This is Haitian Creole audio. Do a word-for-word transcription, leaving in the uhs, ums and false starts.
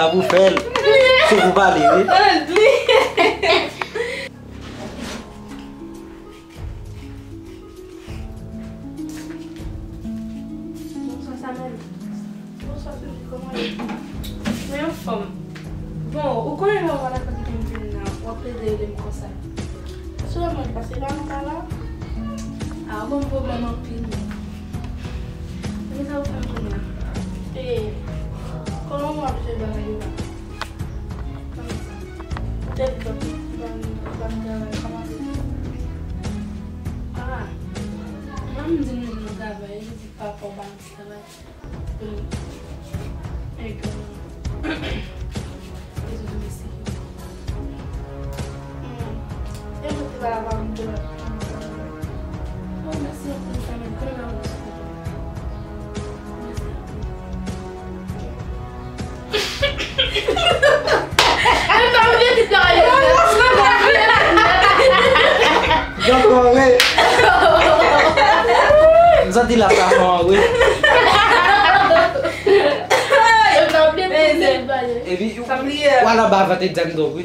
A pou fè l. Se pou pale, wi. Bonswa, Samuel. Bonswa, Femi, kòman w ye? Mwen anfòm. Bon, ou konnen lè w pa dakò kite m vin nan, w ap plede rele m konsa. Sou mwen pase pa nan pa la. A, ou ban m pwoblèm anpil. Men sa w fè m kounye a? E, kòman w ap jere bagay yo la? Kòman sa? Tèt dwòt, ban, ban travay, kòman se? A, manmi di m li nan travay, li di papa w ban li travay. Jan kòre. M santi la sa fè an wi. Epi, w al anba vant e djandon wi.